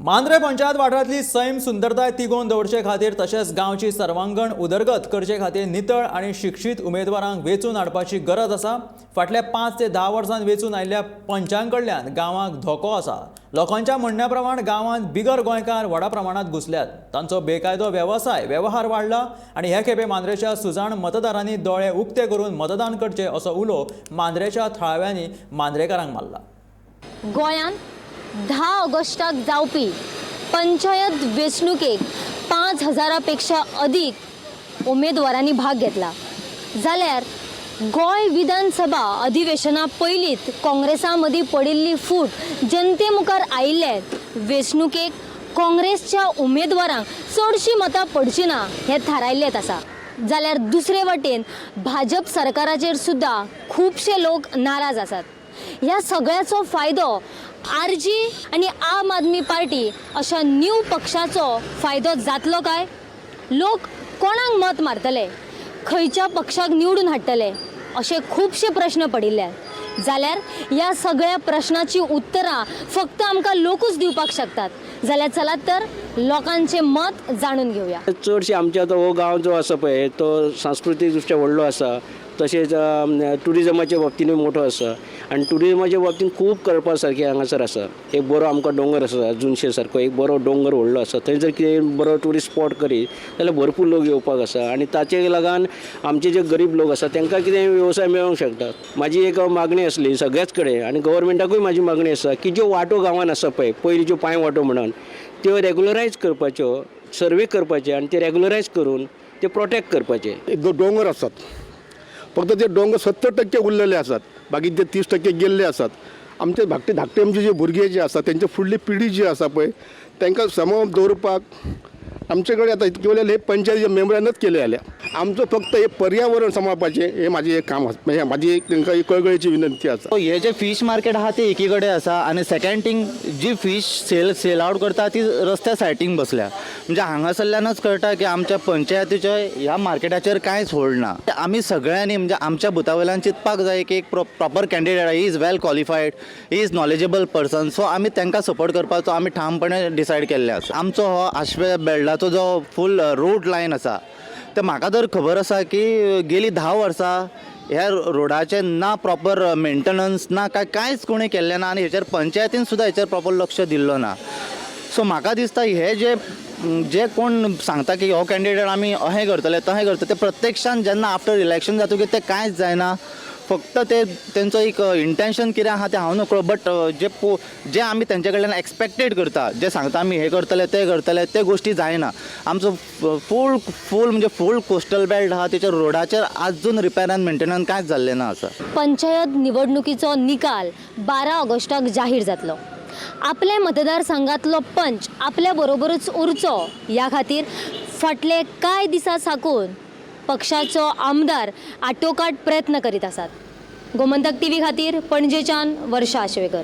मांद्रे पंचायत वाठारांतली सैम सुंदरताय तिगोवन दवरचे खातीर तशेंच गांवची सर्वांगण उदरगत करचे खातीर नितळ आनी शिक्षीत उमेदवारांक वेंचून हाडपाची गरज आसा. फाटल्या 5 ते 10 वर्सांत वेंचून आयिल्ल्या पंचां कडल्यान गांवाक धोको आसा. लोकांच्या म्हणण्या प्रमाण गांवांत बिगर गोंयकार व्हडा प्रमाणांत घुसल्यात. तांचो बेकायदो वेवसाय वेव्हार वाडला आनी हे खेपे मांद्रेच्या सुजाण मतदारांनी दोळे उक्ते करून मतदान करचे असो उलो मांद्रेच्या थळाव्यांनी मांद्रेकारांक मारला. गोंयांत 10 ऑगस्टाक जावपी पंचायत वेंचणुकेक 5000 पेक्षा अदीक उमेदवारांनी भाग घेतला. जाल्यार गोंय विधानसभा अधिवेशना पयलींच काँग्रेसा मदीं पडिल्ली फूट जनते मुखार आयिल्ले वेंचणुकेक काँग्रेसच्या उमेदवारांक चडशीं मतां पडचीं ना हें थारायल्लेंच आसा. जाल्यार दुसरे वटेन भाजप सरकाराचेर सुद्दां खुबशे लोक नाराज आसात. ह्या सगळ्याचो फायदो आरजी आनी आम आदमी पार्टी अशा न्यू पक्षाचो फायदो जातलो काय? लोक कोणाक मत मारतले, खंयच्या पक्षाक निवडून हाडटले अशे खुबशे प्रश्न पडिल्ले. जाल्यार ह्या सगळ्या प्रश्नाची उत्तरां फक्त आमकां लोकूच दिवपाक शकतात. जाल्यार चलात तर लोकांचें मत जाणून घेवया. चडशे आमचे आतां हो गांव जो आसा पळय तो सांस्कृतीक दृश्ट्या व्हडलो आसा, तशेंच ट्युरिजमाच्या बाबतीनूय मोठो आसा आनी ट्युरिजमाच्या बाबतीन खूब करपा सारकें हांगासर आसा. एक बरो आमकां दोंगर आसा, जुनशे सारको एक बरो दोंगर व्हडलो आसा, थंय जर कितें बरो ट्युरिस्ट स्पॉट करीत जाल्यार भरपूर लोक येवपाक आसा आनी ताचे लागून आमचे जे गरीब लोक आसा तांकां कितें वेवसाय मेळोंक शकता. म्हाजी एक मागणी आसली सगळ्याच कडेन आनी गव्हर्मेंटाकूय म्हाजी मागणी आसा की ज्यो वाटो गांवांत आसा पळय, पयलीं ज्यो पांय वाटो म्हणून त्यो रेगुलरायज करपाच्यो, सर्वे करपाचे आनी ते रेगुलरायज करून ते प्रोटेक्ट करपाचे. एक दोन दोंगर आसात, फक्त ते दोंगर 70% उरलेले आसात, बाकी ते 30% गेल्ले आसात. आमचे धाकटे धाकटे आमचे जे भुरगे जे आसा तेंचे फुडली पिढी जी आसा पळय तांकां सांबाळून दवरपाक आमचे कडेन आतां इतके वेळार हे पंचायतीच्या मेंबरानच केले जाल्यार आमचो फक्त हे पर्यावरण सांबाळपाचें हें म्हाजें एक काम आसा, हें म्हाजी एक तांकां एक कळकळीची विनंती आसा. सो हे जे फीश मार्केट आहा ते एकी कडेन आसा आनी सेकंड थींग जी फीश सेल आवट करता ती रस्त्या सायटींक बसल्या. म्हणजे हांगासरल्यानच कळटा की आमच्या पंचायतीच्या ह्या मार्केटाचेर कांयच होल्ड ना. आमी सगळ्यांनी म्हणजे आमच्या बुथा वयल्यान चिंतपाक जाय की एक proper candidate, he is well qualified, he is knowledgeable person. So आमी तांकां सपोर्ट करपाचो आमी ठामपणे डिसायड केल्लें आसा. आमचो हो आशवे बेल्डाचो जो फूल रोड लायन आसा ते म्हाका तर खबर आसा की गेली 10 वर्सां ह्या रोडाचें ना प्रॉपर मेंटेनन्स ना काय कांयच कोणें केल्लें ना आनी हेचेर पंचायतीन सुद्दां हेचेर प्रॉपर लक्ष दिल्लो ना. सो म्हाका दिसता हे जे जे कोण सांगता की हो कॅन्डिडेट आमी अहें करतले तहें करतले ते प्रत्यक्षान जेन्ना आफ्टर इलेक्शन जातकीर तें कांयच जायना. फक्त ते तेंचो एक इंटेन्शन कितें आहा तें हांव नकळो, बट जे आमी तेंचे कडल्यान एक्सपेक्टेड करता, जे सांगता आमी हें करतले तें करतले, ते गोश्टी जायना. आमचो फूल फूल म्हणजे फूल कोस्टल बेल्ट आहा तेच्या रोडाचेर आजून रिपेर आनी मेंटेनन्स कांयच जाल्लें ना आसा. पंचायत निवडणुकीचो निकाल 12 ऑगस्टाक जाहीर जातलो. आपल्या मतदारसंघातलो पंच आपल्या बरोबरूच उरचो ह्या खातीर फाटले कांय दिसां साकून पक्षाचो आमदार आटोकाट प्रयत्न करीत आसात. गोमंतक टीव्ही खातीर पणजेच्यान वर्षा आशवेकर.